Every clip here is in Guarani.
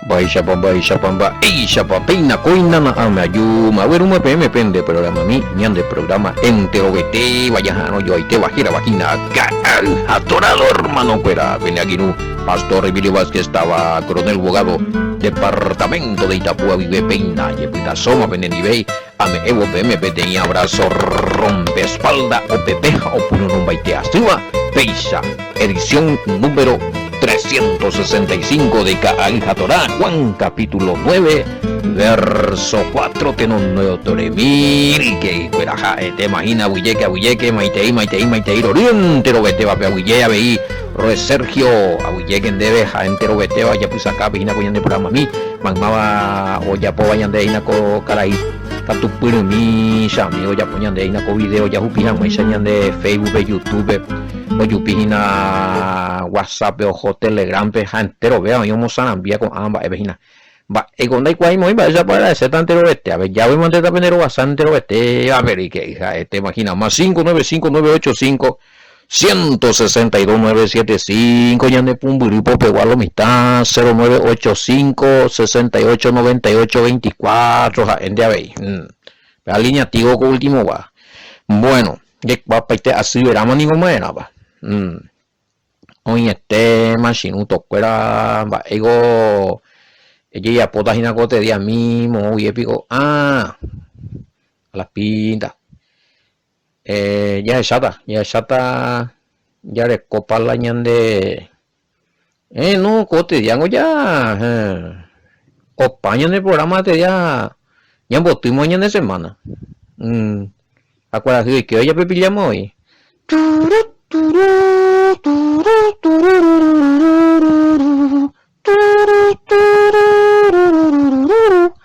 Mba'éichapa, mba'éichapa, mba'éichapa, péina kóina na'ãme ajúma, aguerúma peẽme pende programami, ñande programa enterovetéva jaha'arõ joaitéva hérava hína Ka'ay ha Torado hermano-kuéra, pene angirũ Pastor Emilio Vázquez táva Coronel Bogado, departamento de Itapúa guive péina jepytasóma penendivéi, ame'ẽvo peẽme peteĩ abrazo rompe espalda opepe ha opyrũrũmbaite asýva, péicha edición número 365 de Ka'ay ha Torá, Juan capítulo 9, verso 4 tenonde oremírke ikuéra ha'etéma hína aguyjéke aguyjéke maitei maitei maitei rory enterovetévape aguyje avei Roe Sergio aguyjéke ndéve ha enterovetéva ojapysakápe hína ko ñande programami maymáva ojapóva ñande hína ko karai katupyrymi chami ojapo ñande hína ko video jahupi hag̃uáicha ñande Facebook-pe YouTube-pe ojupi hína WhatsApp-pe oho Telegram-pe ha enterovéva oĩ omosarambíva ko'ã mba'épe hína Mba'éiko ndaikuaái moĩ mba'éichapa agradeséta enterovete, avejágui mante pende rovasa enterovetévape reike'y ha'ete imagina más 595 985 162 975 ñane pumbyry popegua lo mitã 0985 68 98 24 ha'énte avei. Pe aliñativo ko último gua. Bueno, jaikuaapaite asy veráma niko ma'erãpa. Oĩete machirutokuéra mba'éiko ejejapóta hína ko te día mismo guie piko ah a la pinta jahecháta jahecháta jarekópa la ñande eh no ko te día-ngo ja opa ñane programa te día ñambotýma ñane semana. Ha kuarahy oikéva japepilláma oĩ.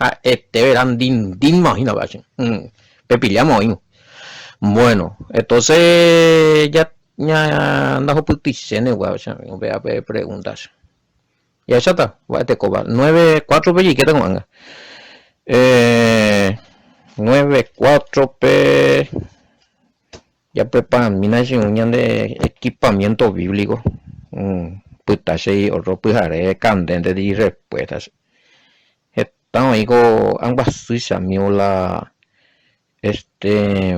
Ha'ete verá ndindíma oĩna upéva che. Pepilláma oĩvo. Bueno, entonces ya ndahupytyichéne upéva che amigo, upéva pe pregunta che. Jahecháta mba'etekópa. Nueve cuatro-pe jaikéta ko'ág̃a. Nueve cuatro-pe japreparamína che irũ ñande equipamiento bíblico. Pyta che otro pyhare candente irrespuesta che. Heta oĩ ko anguasy che amigo la Este,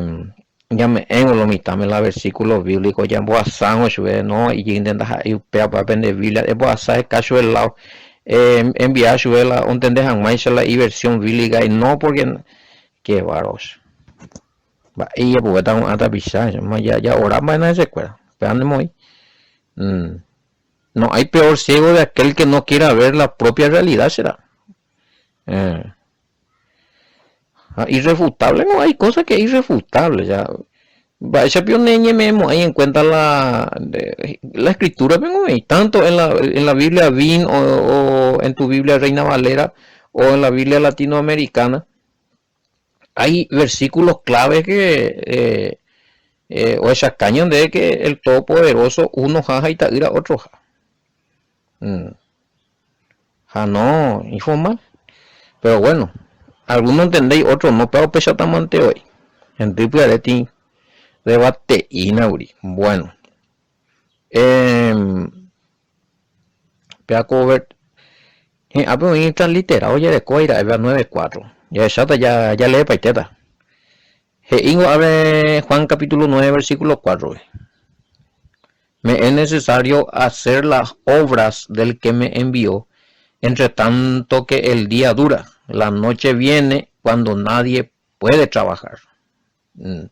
ñame'ẽvo lo mitãme la versículo bíblico jambohasárõ chupe, no ijýnte ndaha'éi upéva pende Biblia, embohasa heka chupe lado, envia chupe la ontende hag̃uáicha la iversión bíblica, no porque qué bárbaro. Mba'e ijapovéta ko'ã tapicha, ja ora mba'éna hesekuéra, upéva ndemoĩ. No hay peor ciego de aquel que no quiera ver la propia realidad, será. Ha irrefutable no hay cosa que irrefutable ya. Mba'éicha pio neñeme'ẽmo'ãi en cuenta la, la escritura pe oĩ, tanto en la, en la Biblia Vine o, o en tu Biblia Reina Valera o en la Biblia Latinoamericana, hay versículos claves que eh, eh, ohechauka ñandéve que el Todopoderoso unoha ha ita'ýra otroha. Mm. Ha no, informal. Pero bueno, alguno entendéi, otro no, pero upéichatamante voi. Hendy pyhare tĩ debate'ína kuri. Bueno. Eh, péa ko ver, hi'ápe oĩ transliterado ojerekóva ira'e péa 9-4. Jahecháta, ja, jaleepaitéta. He'íngo ave Juan capítulo 9 versículo 4-pe. Me es necesario hacer las obras del que me envió, entre tanto que el día dura, la noche viene cuando nadie puede trabajar. Mm.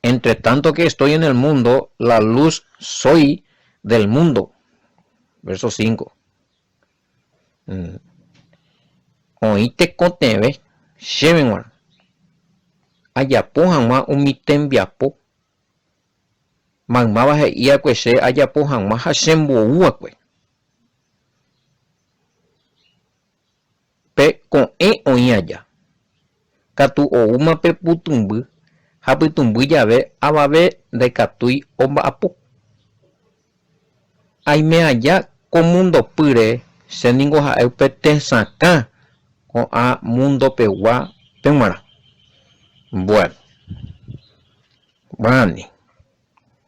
Entre tanto que estoy en el mundo, la luz soy del mundo. Verso 5. Mm. Oĩ tekotevẽ chéve g̃uarã ajapo hag̃ua umi tembiapo Maymáva he'i va'ekue che ajapo hag̃ua ha chembou va'ekue. Pe ko'ẽ oĩ aja, katu oúma pe putũmby ha pytũmby jave avave ndaikatúi omba'apo. Aime aja ko mundopýre che ningo ha'e upe tesakã ko'ã mundopegua peg̃uarã. Bueno. Guarani.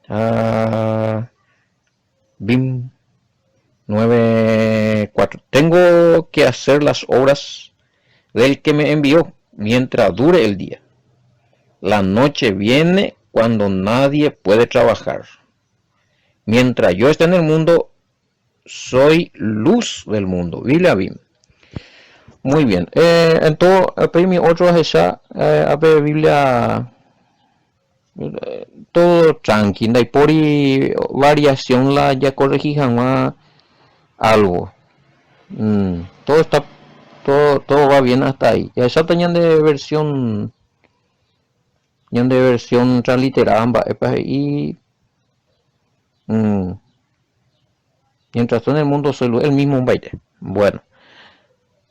Ha. Bim. 9, 4. Tengo que hacer las obras del que me envió mientras dure el día. La noche viene cuando nadie puede trabajar. Mientras yo esté en el mundo, soy luz del mundo. Biblia Bim. Muy bien. Eh, en todo, mi otro ahecha eh, ape Biblia todo tranqui, ndaipóri variación la jakorrehi hag̃ua algo. Mm, todo está, todo, todo va bien hasta ahí. Jahecháta ñande versión, ñande versión transliterada mba'épa he'i. Mm, mientras estoy en el mundo soy luz, el mismo mbaite. Bueno,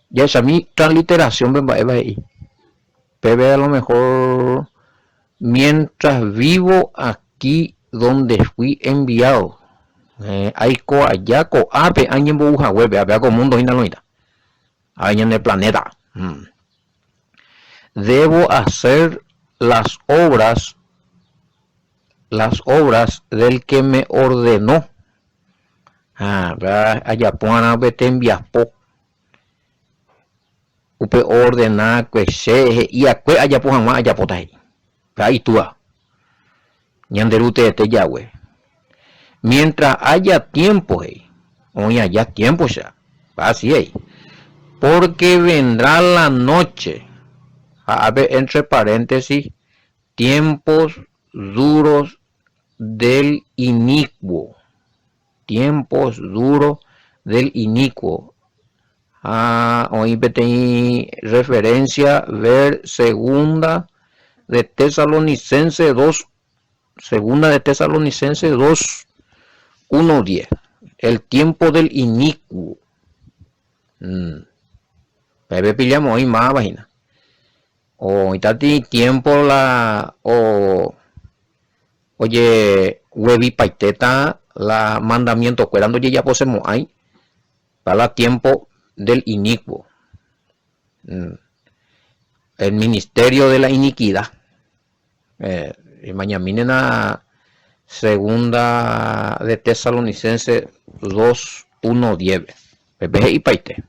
jahechami transliteración-pe mba'épa he'i. Pépe a lo mejor mientras vivo aquí donde fui enviado, aiko aja ko'ápe añembou haguépe, ápe ko mundo hína lo oĩta, ápe ñane planeta. Debo hacer las obras, las obras del que me ordenó. Ha, péva ajapo va'erã upe tembiapo. Upe oordenakue che he'iakue ajapo hag̃ua ajapóta he'i. Péva Itúa, ñande Ru teete Yahweh. Mientras haya tiempo he'i, oĩ aja tiempo che, péva asi he'i. Porque vendrá la noche, ha ápe entre paréntesis, tiempos duros del inicuo. Tiempos duros del inicuo. Ha oĩ peteĩ referencia ver Segunda de Tesalonicenses 2, Segunda de Tesalonicenses 2, 1, 10. El tiempo del inicuo. Mm. Pépe pillamos oĩ máva hína. Oĩta tiempo la o Ojeguevipaitéta la mandamientokuéra ndojejaposemo'ãi pa la tiempo del inicuo, el ministerio de la iniquidad. Emañamínena Segunda de Tesalonicenses 2, 1, 10. Pépe he'ipaite.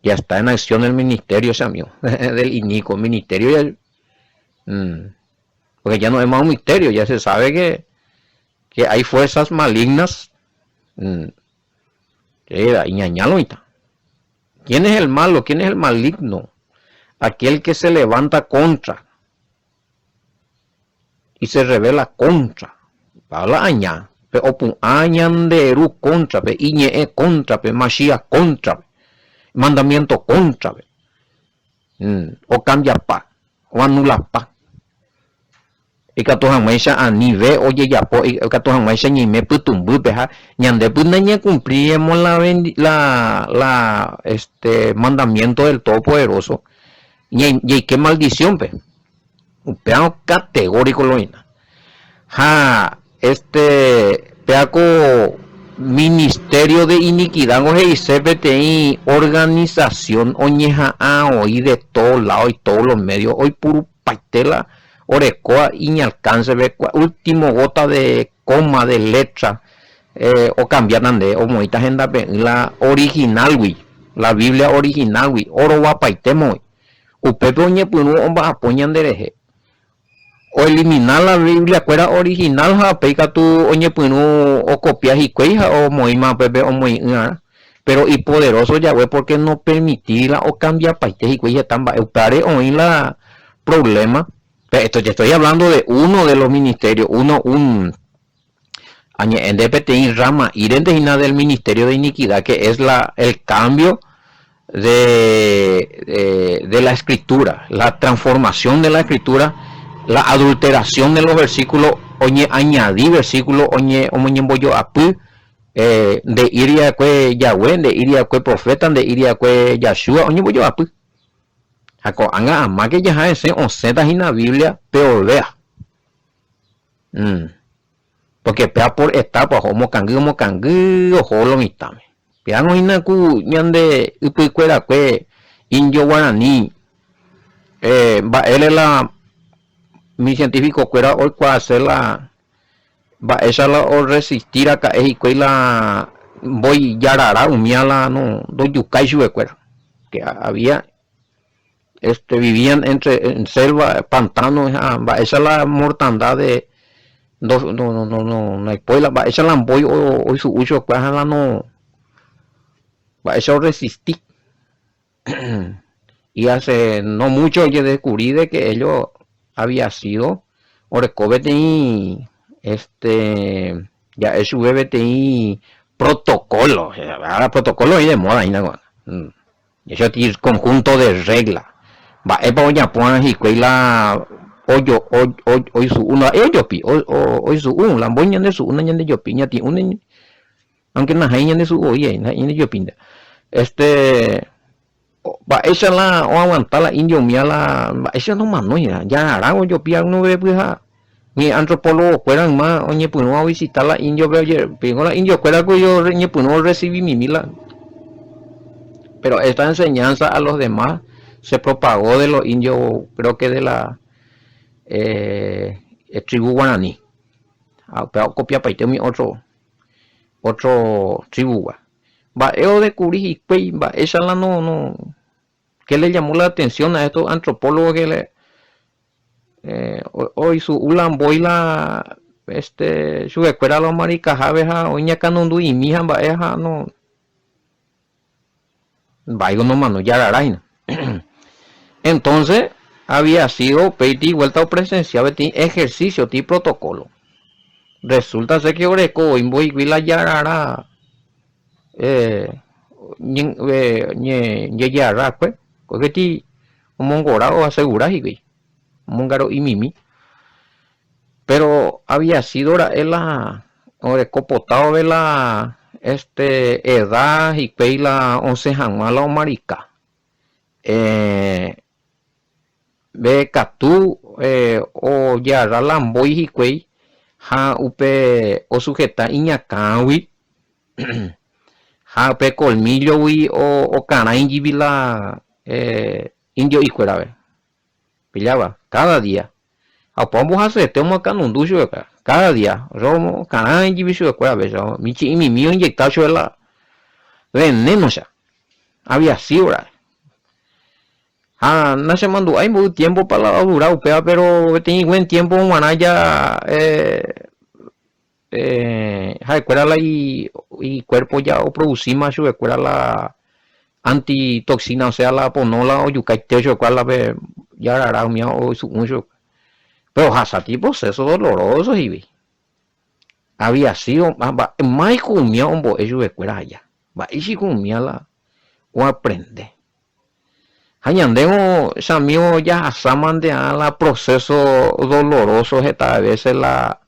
Ya está en acción el ministerio, che amigo, del inicuo, ministerio ya Porque ya no es más un misterio, ya se sabe que, que hay fuerzas malignas. Iñaña ¿Quién es el malo? ¿Quién es el maligno? Aquel que se levanta contra y se revela contra. Habla aña, pe opu'ã ñande Ru contra-pe, iñe'ẽ contra-pe, Mashiach contra-pe, mandamiento contra-pe. Okambiapa, oanulapa, ikatu hag̃uáicha anive ojejapo, ikatu hag̃uáicha ñaime pytũmbýpe ha ñandépy nañakumplíramo la la la este mandamiento del Todopoderoso jaike maldición-pe. Upéva categórico lo oĩta. Ha este péva ko ministerio de iniquidad ngo he'ise peteĩ organización oñeha'ã oĩ de todo lado y todos los medios oipurupaite la orekóva iñalcance-pe último gota de coma, de letra ocambiáta nde omoĩta hendape'ỹ la original-gui, la Biblia original-gui orovapaite moõi. Upépe oñepyrũ omba'apo ñanderehe. Oelimina la Biblia-kuéra original ha upéi katu oñepyrũ okopia hikuái ha omoĩma upépe omoĩ'ỹarã. Péro ipoderóso jave pórke nopermitíri la okambiapaite hikuái heta mba'e. Upévare oĩ la provléma. Esto ya estoy hablando de uno de los ministerios, uno, un, añe'ẽ nde peteĩ rrama'írente hína del ministerio de iniquidad que es la, el cambio de, de la escritura, la transformación de la escritura, la adulteración de los versículos, oñeañadi versículo, oñe, omoñembojoapy, eh, nde'íri va'ekue Yahweh, nde'íri va'ekue profeta, nde'íri va'ekue Yahshua, oñembojoapy. Ha ko'ág̃a amáke jaha hese osẽta hína Biblia peorvéa. Porque péva por etapa oho omokangy omokangy oho lo mitãme. Pévango hína ku ñande ypykuerakue indio guarani mba'ére la umi científico kuéra oikuaase la. Mba'éicha la orresisti raka'e hikuái la mbói jarara umía la no ndojukái chupekuéra. Que había este vivían entre en selva, pantano ha mba'éicha la mortandad de ndo no no no no ndaipói la mba'éicha la mbói oisu'u chupekuéra ha la no mba'éicha orresisti. Y hace no mucho ojedescubri de que ellos había sido oreko peteĩ este ja'e chupe peteĩ protocolo, ahora protocolo oĩ de moda hína ko'ág̃a, eso conjunto de regla, mba'épa ojapo hikuái la ojo oisu'u ndaha'éi ojopi, oisu'u la mbói ñandesu'u nañandejopi ñati'ũne Aunque nahãi ñande su'u voi ahí, nahãi ñande jopínte. Este, mba'éicha la oaguanta la indio umía la mba'éicha nomanói, jararã ojopi alguno vepy ha umi antropólogo kuéra yma oñepyrũva ovisita la indio-pe oje, la indio kuéra ku oñepyrũ orrecibi mimi la pero esta enseñanza a los demás se propagó de los indios, creo que de la eh, tribu guaraní. Ha upéva okopiapaite umi otro Otro tribu-gua. Mba'e odescubri hikuái, mba'éicha la no, no, qué le llamó la atención a estos antropólogos que le oisu'u la mbói la este chupekuéra la omarikahápe ha oñakãnundu'imi ha mba'e ha no mba'éiko nomano jarara hína. Entonces había sido upéiti vuelta opresencia peteĩ ejercicio, peteĩ protocolo. Resulta ser que oreko voi mboigui la jarara ñejearrakue, ko'ẽti omongora oasegura hikuái, omongaro'imimi. Pero había sido ra'e la oreko potávove la este edad hikuái la osẽ hag̃ua la omarika. Mbe katu ojearra la mbói hikuái ha upe osujeta iñakãgui ha upe colmillo-gui okarãi jivi la indio'ikuérape. Pilláva, káda día. Ha opa ombohasyete omoakãnundu chupekuéra. Káda día, romo karãi jivi chupekuéra péicha, michĩ'imimi oinyecta chupe la veneno-cha, aviasívo ra'e. Ha nachemandu'ái mboy tiémpopa la odura upéva, péro peteĩ buen tiémpo g̃uarã ja ha'ekuéra la ikuérpo ja oprodusíma chupekuéra la antitoxina, osea la pono la ojukaite chupekuéra la pe jarara umíva oisu'ũ chupekuéra. Péro ohasati proceso doloroso he'ive. Había sido mba'e máiko umíva ombo'e chupekuéra aja. Mba'éichiko umíva la oaprende. Ha ñandévo chamigo jahasáma nde'ã la proceso doloroso heta veces la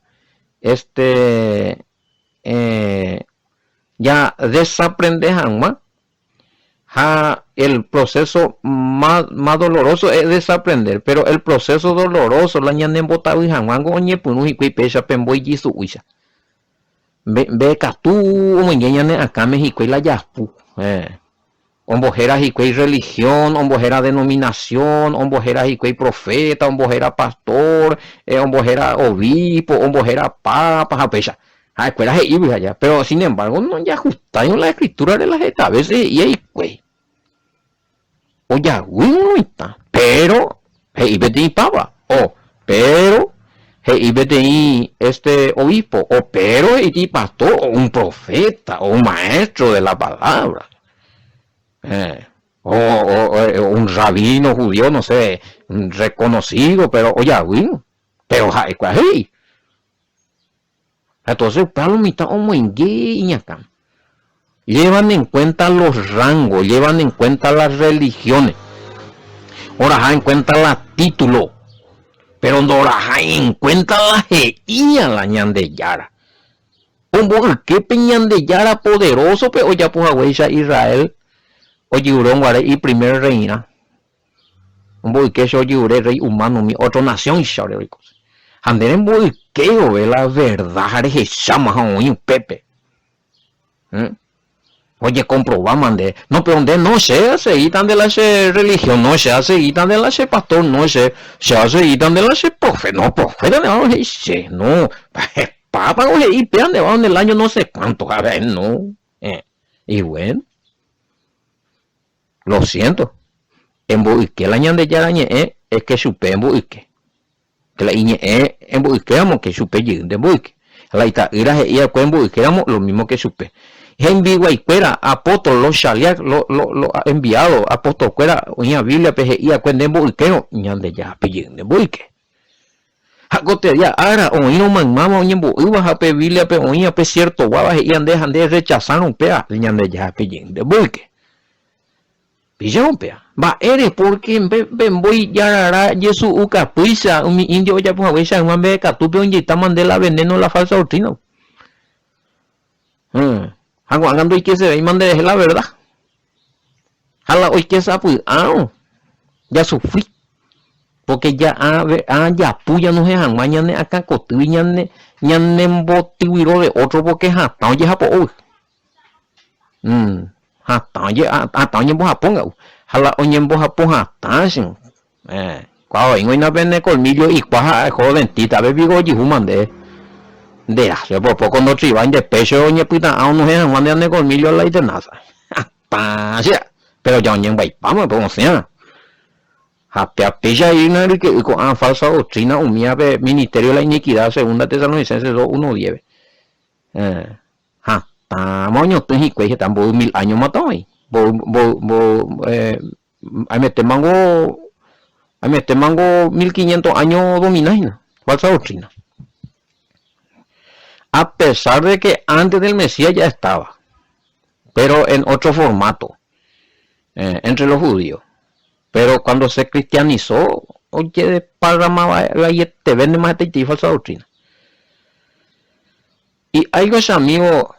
este ja desaprende hag̃ua ha el proceso más doloroso es desaprender, pero el proceso doloroso la ñanembotavy hag̃uángo oñepyrũ hikuái péicha pe mbói jisu'úicha. Mbeekatu omoinge ñane akãme hikuái la japu. Ombohéra hikuái religión, ombohéra denominación, ombohéra hikuái profeta, ombohéra pastor, ombohéra obispo, ombohéra papa ha upéicha. Ha'ekuéra he'ígui aja, pero sin embargo nojajustáirõ la escritura-re la heta veces he'íva hikuái. Ojaguýrõ mitã, pero he'i peteĩ papa, o pero he'i peteĩ este obispo, o pero he'i peteĩ pastor, o un profeta, o un maestro de la palabra, o un rabino judío, no sé, reconocido, pero ojaguýrõ, pero ha'ekuéra he'i. Entonces upéva lo mitã omoinge iñakãme. Llevan en cuenta los rangos, llevan en cuenta las religiones, oraha en cuenta la título, pero ndorahái en cuenta la he'íva la Ñandejára. Omboyke pe Ñandejára poderósope ojapo haguéicha Israel ojyurõ guare iprimer rreirã. Omboyke che ojyure rey humano umi otro nacióncha ore oikose. Ha nde remboyke vove la verdad ha rehecháma ha oĩ upépe. Ojekomprováma nde. No, pero nde no, che aseguítante la che religión, no, che aseguítante la che pastor, no, che, che aseguítante la che profeta, no, profeta nde he'i che, no. Pápa he'i péa ndéva en el año no sé cuánto, a ver, no. Eh, y bueno, lo siento, emboyke la Ñandejára ñe'ẽ es que chupe emboyke. Que la iñe'ẽ emboykéramo que chupe jeýnte emboyke. Ha la ita'ýra he'i va'ekue emboykéramo lo mismo que chupe. Hembiguaikuéra, apóstol, los shaliach, lo, lo, lo enviado, apostolkuéra oĩva Bíbliape he'i va'ekue nde emboykérõ, Ñandejárape jeýnte emboyke. Ha ko tedia ára oĩrõ maymáva oñembo'ýva ha pe Bíbliape oĩva pe ciertoguáva he'íva nde ha nde rechasárõ upéva, Ñandejárape jeýnte mboyke. Péicha upéva. Mba'ére? Pórke pe mbói jarara jesu'u kapýicha umi indio ojapo haguéicha yma mbeguekatúpe oinjeytáma nde la veneno la falsa doctrina-gui. Ha ko'ág̃a ndoikesevéima nderehe la verda. Ha la oike sapy'árõ jasufri, pórke ja'a japu ñanohẽ hag̃ua ñane akãkotýgui ñane ñanembotyvyro de ótro pórke hatã ojehapo'ógui. Hatã hatã oñembohapo nga'u. Ha la oñembohapo hatã che Kua oĩngo hína pene colmillo ikua ha eho dentista pe piko ojehúma nde nde rase por poco ndotrivái nde pecho oñepyta'ã onohẽ hag̃ua nde ane colmillo la itenaza hatã che pero ja oñembyaipáma pe osẽva ha péa péicha hína ryke'y ko'ã falsa doctrina umíva pe ministerio de la iniquidad segunda Tesalonicenses 2 1 10 hatãma oñotỹ hikuái heta mboy mil áñoma oĩ mboy mboy mboy Ametémango, ametémango mil quinientos años domina hína, falsa doctrina. A pesar de que antes del Mesías ya estaba, pero en otro formato, eh, entre los judíos. Pero cuando se cristianizó, ojedesparrama vaietevéntema hetaitei falsa doctrina. Y algo che amigo,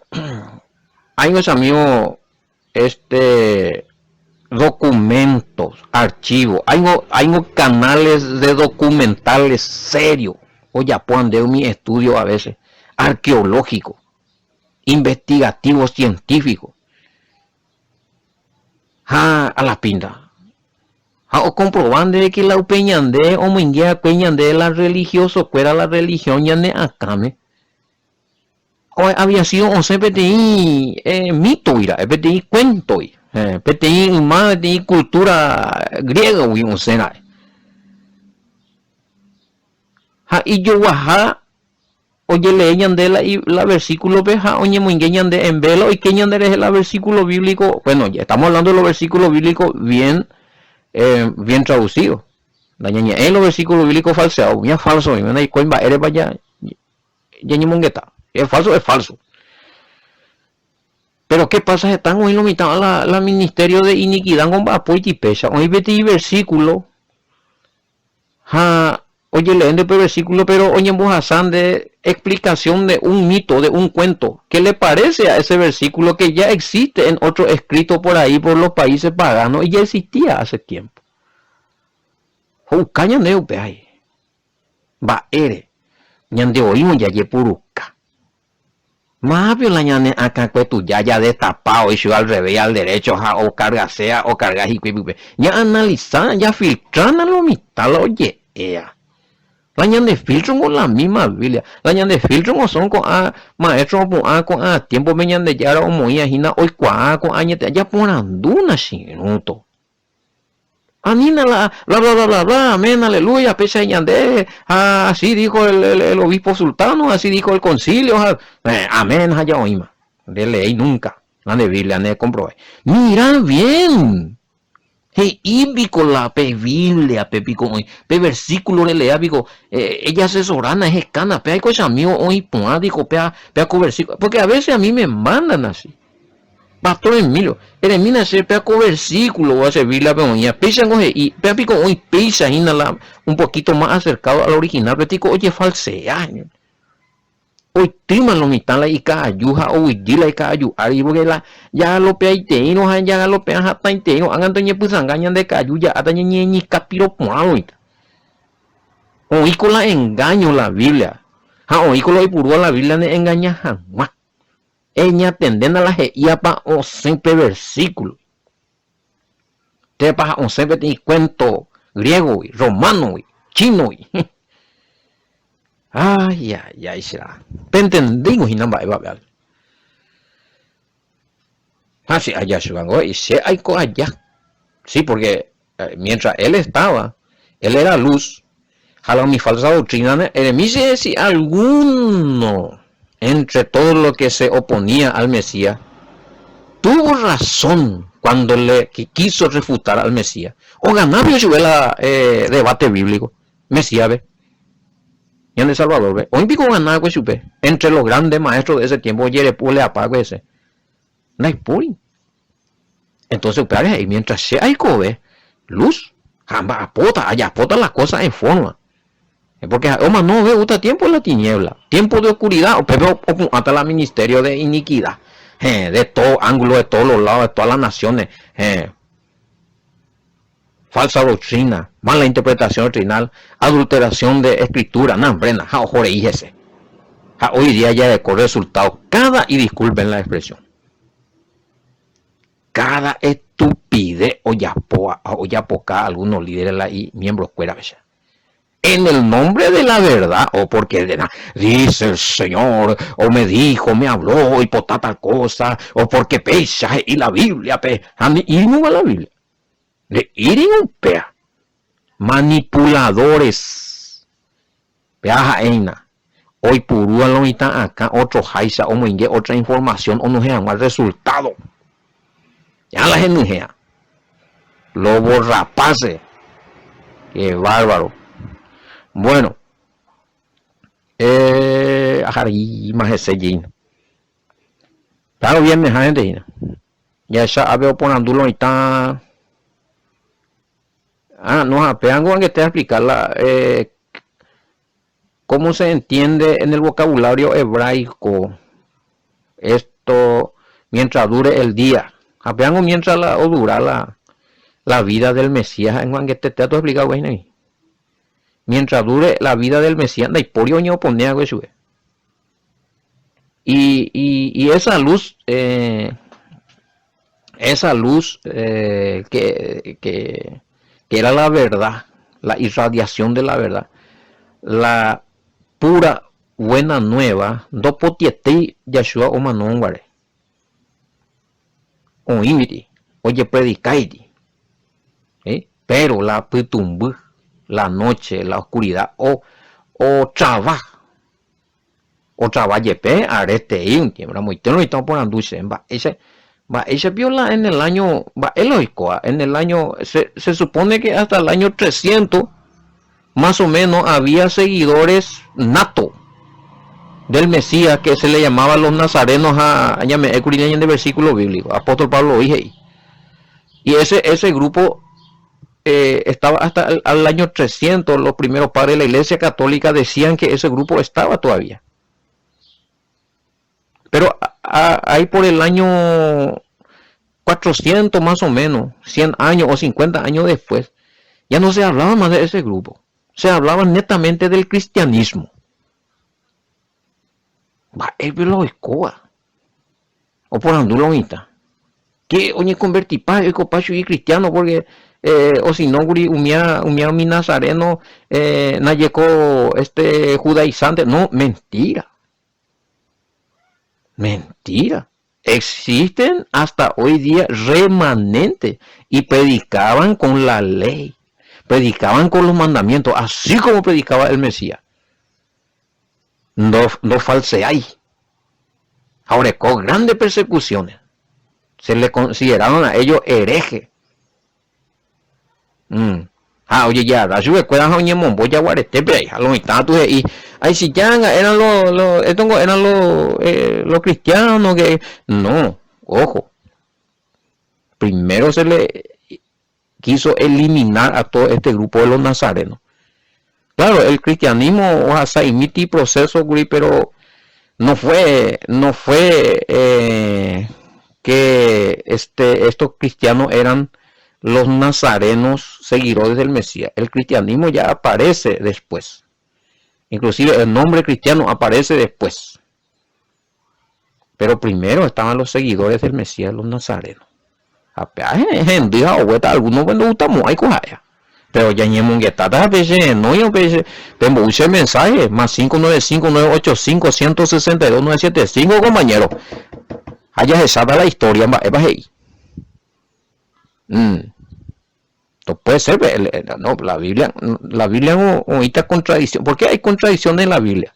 algo che amigo, este documentos, archivos, algo, algo canales de documentales serio ojapo ande umi estudio a veces arqueológico, investigativo, científico. Ha a la pinta. Ha okomprova ndéve que la upe ñande omoinge va'ekue ñande la religioso kuéra la religión ñane akãme. Había sido osẽ peteĩ mítogui ra'e, peteĩ cuéntogui, peteĩ yma, peteĩ cultura griégagui osẽ ra'e. Ha ijoguaha ojelee ñande la, la versículope ha oñemoinge ñande en vez la oike ñande rehe la versículo bíblico, bueno, ya estamos hablando de los versículos bíblicos bien, eh, bien traducidos. Ndañañe'ẽi los versículos bíblicos falseados, umíva falso oĩva, ndaikói mba'érepa ja Ñañemongeta. Es falso, es falso. Pero qué pasa heta oĩ lo mitã la, la ministerio de iniquidad ngomba'apóiti péicha. Oĩ peteĩ versículo ha ojelee pe versículo pero oñembohasa nde explicación de un mito, de un cuento, que le parece a ese versículo que ya existe en otro escrito por ahí por los países paganos y ya existía hace tiempo. Ho'uka ñande upe ahí. Mba'ére ñande oĩvo jajepuruka. Mápio la ñane akãkue tuja jadestapa oĩ chupe al revés, al derecho ha okargasea, okarga hikuái pype. Ña'analisa, jafiltrána lo mitã la oje'éva. La ñande filtro niko la misma Biblia. La ñande filtro niko son ko'ã maestro opu'ã ko'ã tiempo-pe Ñandejára omoĩva hína oikuaa ko'ã añete. Japorandúna che irũto. Anína la bla bla bla bla bla, amén, aleluya, péicha ñande, ha así dijo el, el, el obispo sultano, así dijo el concilio, ha, eh, amén, ha ya oĩma. Nde leéi nunca, la nde Biblia ne comprobái. Mira bien, he'i piko la pe Biblia-pe piko oĩ, pe versículo relea piko, eh, ejasesorána, ehekána, péa ko che amigo oĩ porã piko péa, péa ko versículo, porque a veces a mí me mandan así. Pastor Emilio, eremína che péa ko versículo che Biblia-pe oĩva, péichango he'i, péa piko oĩ péicha hína la un poquito más acercado al original, pe tiko ojefalsea. Oitýma lo mitã la ika'aju ha oguejy la ika'aju ári, porque la jagalopeaiteírõ ha jagalopea hatãiteírõ, ág̃ante oñepysãnga ñande ka'aju ja'áta ñañeñekapiro porã lo mitã. Oĩko la engaño la Biblia, ha oĩko la oipurúva la Biblia ne'engaña hag̃ua. Eñatendéna la he'íapa osẽ pe versíkulo. Tépa osẽ peteĩ kuénto griégogui, románogui, chínogui. Ay, ay, ay, che Pentendéingo hína mba'éva pe ápe. Ha che aja chuvango he'i, che aiko aja. Sí, porque eh, mientras él estaba, él era luz, ha la umi falsa doctrina eremi che si alguno entre todo lo que se oponía al Mesías tuvo razón cuando le quiso refutar al Mesías. Oganápe ochupe la eh, debate bíblico. Mesías-pe, ñande Salvador-pe. Oĩ piko ogana va'ekue chupe entre los grandes maestros de ese tiempo ojerepu oleapa va'ekue hese? Ndaipóri. Entonces upévare he'i, mientras che aikove, luz, ha amba'apóta, ajapóta las cosas en forma. Porque ha'e omanove oúta tiempo de la tiniebla, tiempo de oscuridad, upépe opu'ãta la ministerio de iniquidad, heẽ, de todo ángulo, de todos los lados, de todas las naciones, heẽ. Falsa doctrina, mala interpretación doctrinal, adulteración de escritura, nambrena, ha oho rei hese. Ha hoy día jareko resultado cada, y disculpen la expresión, cada estupidez ojapóva, ojapoka algunos líderes la y miembros kuéra péicha. En el nombre de la verdad, o porque dice el Señor, o me dijo, me habló, oipota tal cosa, o porque péicha he'i la Biblia pe, ha nde'íringo la Biblia. Nde'íringo upéva. Manipuladores. Péva ha'éina. Oipurúva lo mitã akã otro háicha omoinge otra información onohẽ hag̃ua resultado. Ya la henyhẽa. Lobo rapace. Qué bárbaro. Bueno. Eh, aharíma hese jeýna. Claro, viernes-ha gente hína. Jahecha ápe oporandu lo mitã. Ah, no, ha péango angete aexplicar la eh, cómo se entiende en el vocabulario hebraico esto mientras dure el día. Ha péango mientras la odura la, la vida del Mesías, ha'éngo angete te atoexplica guéi néi. Mientras dure la vida del Mesías ndaipóri oñeopone hague chupe. Y, y, y esa luz, eh, esa luz eh, que, que, que era la verdad, la irradiación de la verdad, la pura buena nueva, ndopotietéi Yahshua omanórõ guare. Oĩviri, ojepredikáiri. ¿Sí? Pero la pytũmby, la noche, la oscuridad, o, otrava Otrava jepe aretei un tiempo, ramoite oĩta oporandu che, mba'éicha, mba'éicha pio la en el año, mba'e la oikóva, en el año, se, se supone que hasta el año 300 más o menos había seguidores nato del Mesías que se le llamaba los nazarenos ha ñame'ẽkuri ñande versículo bíblico, apóstol Pablo voi he'i. Y ese, ese grupo eh, estaba hasta el al año 300, los primeros padres de la Iglesia Católica decían que ese grupo estaba todavía. Pero ahí por el año 400 más o menos, 100 años o 50 años después, ya no se hablaba más de ese grupo. Se hablaba netamente del cristianismo. Mba'épe la oikóva? Oporandu lo mitã. Ke oñekonvertipa oikopa chugui cristiano porque eh, o si no kuri umía, umía umi nazareno eh, najeko este judaizante. No, mentira. Mentira. Existen hasta hoy día remanentes y predicaban con la ley, predicaban con los mandamientos, así como predicaba el Mesías. Ndofalseái ha oreko grande persecuciones. Se le consideraron a ellos hereje. Mm. Ha ojejagarra chupekuéra ha oñemombo jaguaretépe ahí. Ha lo mitã katu he'i, Aichijánga, eran los, los, estos ngo eran los, eh, los cristianos que... No, ojo. Primero se le quiso eliminar a todo este grupo de los nazarenos. Claro, el cristianismo ohasa'imíti proceso kuri, pero no fue, no fue eh, que este, estos cristianos eran los nazarenos seguidores del Mesías. El cristianismo ya aparece después. Inclusive el nombre cristiano aparece después. Pero primero estaban los seguidores del Mesías, los nazarenos. Ha pe hendy ha oguéta alguno ndogustamo'ãi ko ha'éva. Pero ñañemongetáta pe che renói pe che pembou che mensaje más 595 985 162 975 compañero ha jahecháta la historia mba'épa he'i. Mm. No puede ser, no, la Biblia, la Biblia oĩta contradicción. ¿Por qué hay contradicción en la Biblia?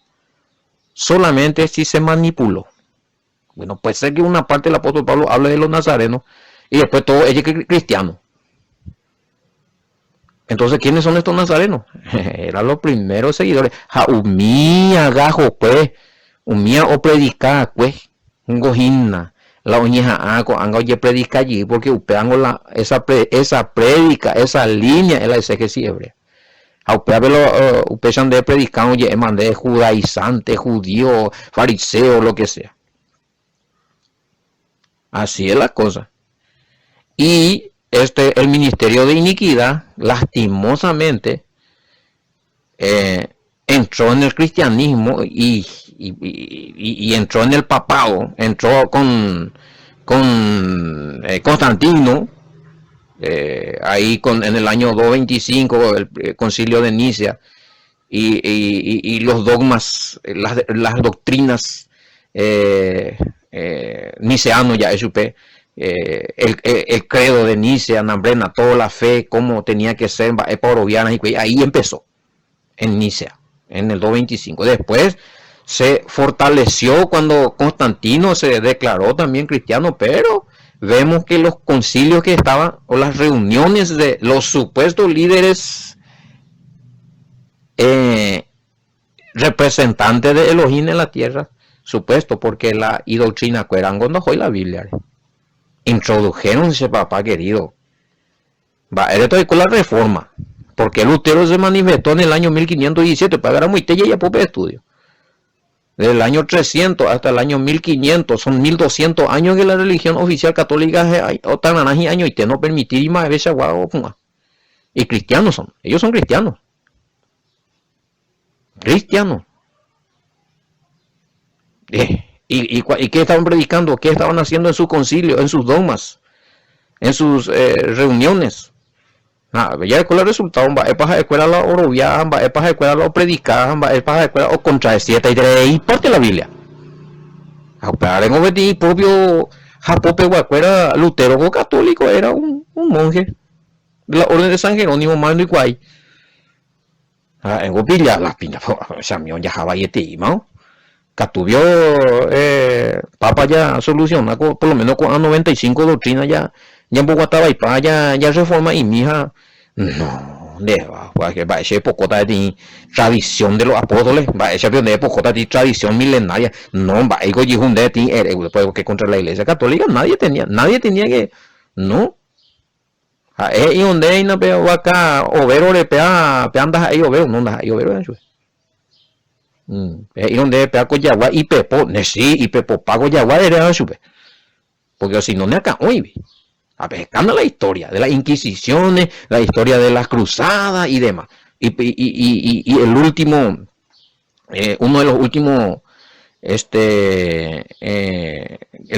Solamente si se manipuló. Bueno, puede ser que una parte del apóstol Pablo hable de los nazarenos y después todo es cristiano. Entonces, ¿quiénes son estos nazarenos? Eran los primeros seguidores. Ha umía gajo pues, umía o predica pues, ngojina, la oñeha'ã ko'ág̃a ojepredica jey porque upévango la esa esa prédica, esa línea es la exégesis hebrea. Ha upévape lo upéicha nde predicárõ oje'éma nde judaizante, judío, fariseo, lo que sea. Así es la cosa. Y este, el ministerio de iniquidad, lastimosamente, entró en el cristianismo y entró en el papado, entró con Constantino, ahí en el año 225, el concilio de Nicea, y los dogmas, las doctrinas niceanos ya, supe, el credo de Nicea, Nambrena, toda la fe, cómo tenía que ser, y ahí empezó, en Nicea, en el 225. Después se fortaleció cuando Constantino se declaró también cristiano, pero vemos que los concilios que estaban, o las reuniones de los supuestos líderes representantes de Elohim en la tierra, supuesto, porque la y doctrina cuando hoy la Biblia, introdujeron ese papá querido. Va, esto con la reforma, porque Lutero se manifestó en el año 1517, para muy ya poco estudio. Desde el año 300 hasta el año 1500, son 1200 años que la religión oficial católica año y no permitir y más veces Y cristianos son, ellos son cristianos. Cristianos. ¿Y qué estaban predicando? ¿Qué estaban haciendo en su concilio, en sus dogmas, en sus reuniones? Ah, ya con el resultado, mba'épa escuela la orovia, mba'épa escuela la predicada, mba'épa escuela o contradecía y parte la Biblia. Ha propio Jacob era Lutero católico, era un monje de la orden de San Jerónimo, mando y guay. Ah, en pilla las piñas, o ya jaba Catubio papa ya soluciona por lo menos con a 95 doctrinas ya ya un poco estaba y pa ya ya reforma y mija no de va va ese pocota de tradición de los apóstoles va ese de pocota de tradición milenaria no va ego de ti que contra la iglesia católica nadie tenía que no ha'e donde ina pe vaca overo re pea pe anda ha'e overo no anda ha'e overo he'i donde pea ko jagua ipepo ne si ipepo pago jagua ere chupe porque si no ne akã'õivi. A ver, la historia de las inquisiciones, la historia de las cruzadas y demás. Y el último, uno de los últimos, el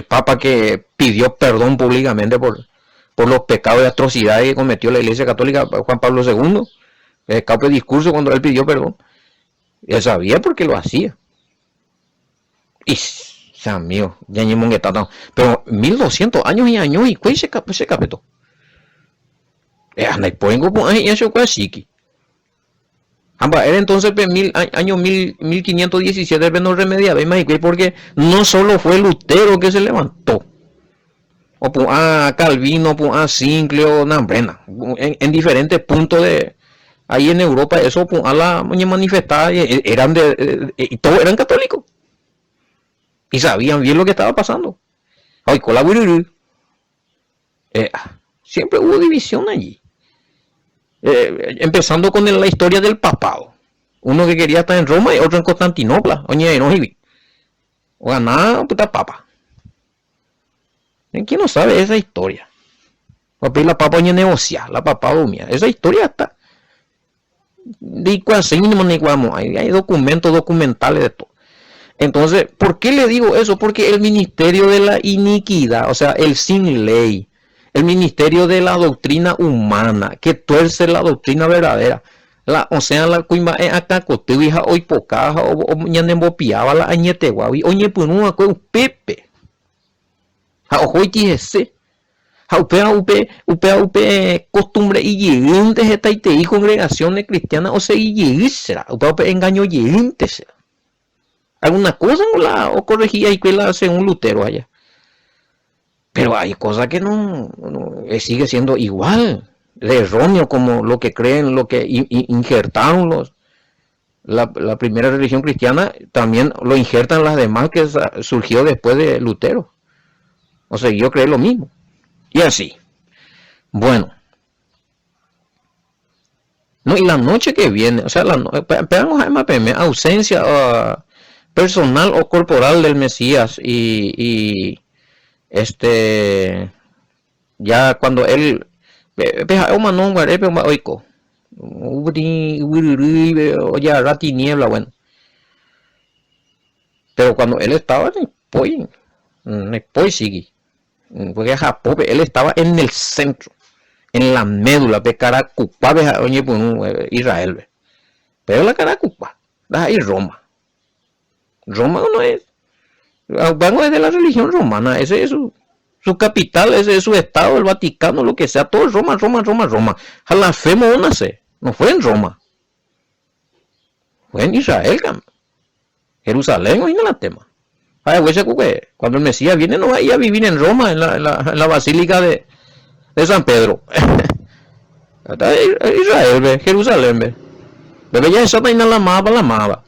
papa que pidió perdón públicamente por los pecados y atrocidades que cometió la Iglesia Católica, Juan Pablo II, el capo de discurso cuando él pidió perdón, él sabía por qué lo hacía. Y, mío, ya pero 1200 años y años y se se capetó. Anda y pongo eso así. Era entonces mil, año 1517 no remediaba porque no solo fue Lutero que se levantó o a Calvino, a Zwinglio, Nambrena, en diferentes puntos de ahí en Europa, eso a la manifestada eran de y todos eran católicos y sabían bien lo que estaba pasando. Ay, con la siempre hubo división allí. Empezando con la historia del papado. Uno que quería estar en Roma y otro en Constantinopla. Oye, no, o ganaba puta papa. ¿Quién no sabe esa historia? La papa oye negocia, la papa mía. Esa historia está. De hay documentos documentales de todo. Entonces, ¿por qué le digo eso? Porque el ministerio de la iniquidad, o sea, el sin ley, El ministerio de la doctrina humana, que tuerce la doctrina verdadera. La osẽva la kuimba'e akãkotýgui ha oipokáva ha ñanembopiáva la añeteguágui oñepyrũ va'ekue upépe. Ha ohóiti hese. Ha upéva upe upéva upe costumbre ijeýnte hetaitei congregaciones cristianas osegi jey será. Upéva upe engaño jeýnte será. Alguna cosa ngo la ocorregi haikue la según Lutero aja. Pero hay cosas que no, no sigue siendo igual de erróneo como lo que creen, lo que injertaron los la, la primera religión cristiana, también lo injertan las demás que surgió después de Lutero. O sea, yo creo lo mismo. Y así. Bueno. No, y la noche que viene, o sea, la no, pe, ausencia personal o corporal del Mesías y, y este ya cuando él pe ha'e omano guarépe oiko yvyryrýipe ojagarra tiniebla bueno pero cuando él estaba nipói nipói chigui porque Japópe él estaba en el centro en la médula pe Karakupápe ha'e oñepyrũ Israelpe pero la Karakupá ndaha'éi Roma Roma no es upévango es de la religión romana ese es su su capital ese es su estado el Vaticano lo que sea todo es Roma Roma Roma Roma ha la fe moõ nace no fue en Roma fue en Israel Jerusalén oĩna la tema ha'eguéicha ku que cuando el Mesías viene no va a ir a vivir en Roma en la, en la, en la basílica de, de San Pedro Israel-pe, Jerusalén-pe. Pépe jahecháta hína la máva la máva.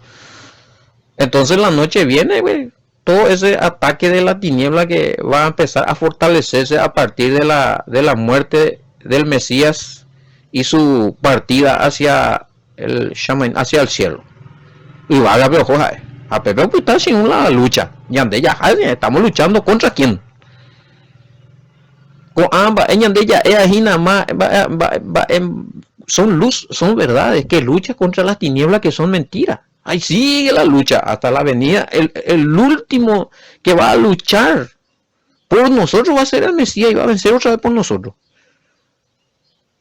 Entonces la noche viene, güey, todo ese ataque de la tiniebla que va a empezar a fortalecerse a partir de la, de la muerte del Mesías y su partida hacia el shaman, hacia el cielo. Yvágape oho ha'e. Ha pépe opyta che irũ la lucha. Ñande jaha, estamos luchando contra quién? Ko'ã mba'e ñande ja'éva hína mba'e son luz, son verdades que lucha contra las tinieblas que son mentiras. Ahí sigue la lucha hasta la venida. El, el último que va a luchar por nosotros va a ser el Mesías y va a vencer otra vez por nosotros.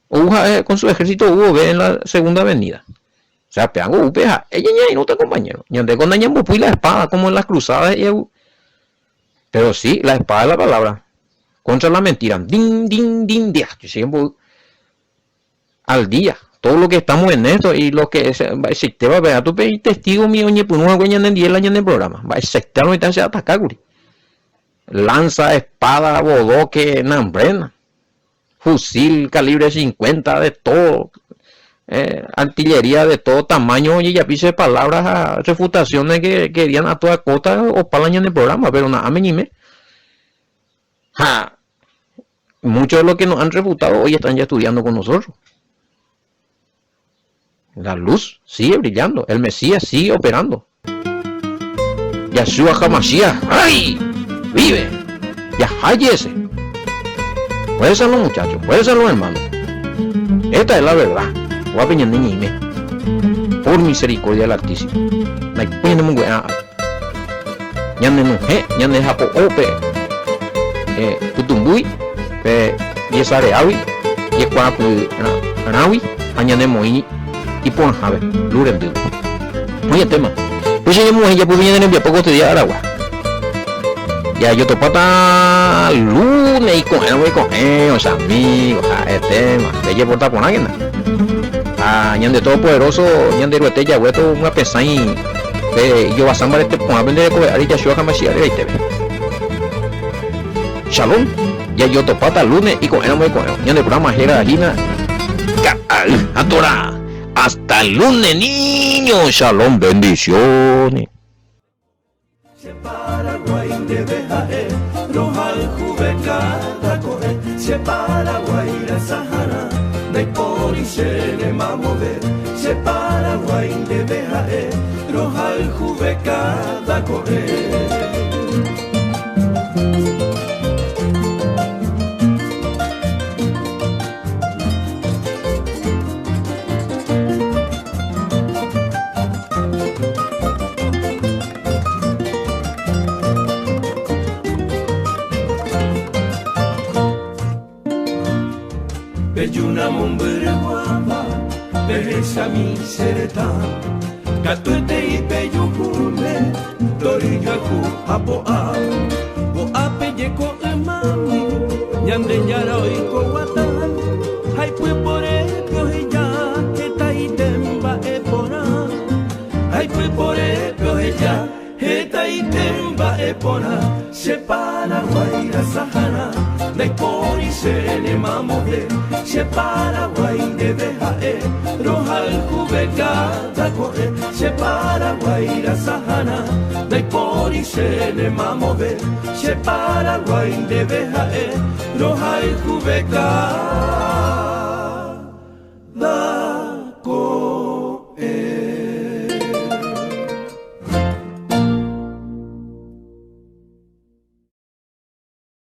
Ou ha'e con su ejército ou vove en la segunda venida. O sea, peango upe ha'e ñañairũta compañero. Ñande ko nañambopúi la espada como en las cruzadas y Pero sí, la espada es la palabra. Contra la mentira. Din, din, din, dia. Al día. Todo lo que estamos en esto y lo que mba'eichaitéva vea tu pe testigo mi oñepyrũ hague ñanendie la ñane programa. Mba'eichaitéva oĩta che ataka kuri. Lanza, espada, bodoque, nambrena. Fusil calibre 50 de todo, artillería de todo tamaño ojejapi che palabras ha refutaciones que querían a toda costa opa la ñane programa, pero na'ãme ñeime. Ha muchos de los que nos han refutado hoy están ya estudiando con nosotros. La luz sigue brillando, el Mesías sigue operando. Yahshua HaMashiach, ¡ay! ¡Vive! Jahájese. Fuerza los muchachos, fuerza los hermanos. Esta es la verdad. Guape ñande ñeime. Por misericordia del Altísimo. Naipói ñanemongu'e'ã ára. Ñanenuhẽ, ñanehapo'o pe eh, pytũmbúi, pe jesareágui, jekuaapyrãgui ha ñanemoĩ iporãhápe, luz rendýpe. Oĩetéma. Péicha ñamoguahẽ japýpe ñane rembiapo ko este día aragua. Jajotopáta lunes iko'ẽramo iko'ẽ, o chamigo, ha'etéma. Pejeporta porãkena. Ha ñande Todopoderoso, Ñanderuete Yahweh tomyapesãi pe ijovasa mbarete porã pende rekove ári Yahshua HaMashiach reraitépe. Shalom. Jajotopáta lunes iko'ẽramo iko'ẽvo. Ñande programa héra hína Ka'ay ha Torá. Hasta el lunes niño. Shalom. Bendiciones. Che Paraguái ndéve ha'e rohayhuve káda ko'ẽ Che Paraguái rasaharã ndaipóri chéve mamove Che Paraguái ndéve ha'e rohayhuve káda ko'ẽ. Pejúna mombyryguáva pehechami che retã Katuetei pejuhúne tory joayhu ha po'a Ko'ápe jeko ymámi Ñandejára oiko guata Ha ipyporépe oheja hetaite mba'e porã Ha ipyporépe oheja Hetaite mba'e porã che Paraguái rasaharã Ndaipóri che nemamove che Paraguái ndéve ha'e Rohayhuve káda ko'ẽ che Paraguái rasaharã Ndaipóri che nemamove che Paraguái ndéve ha'e Rohayhuve káda.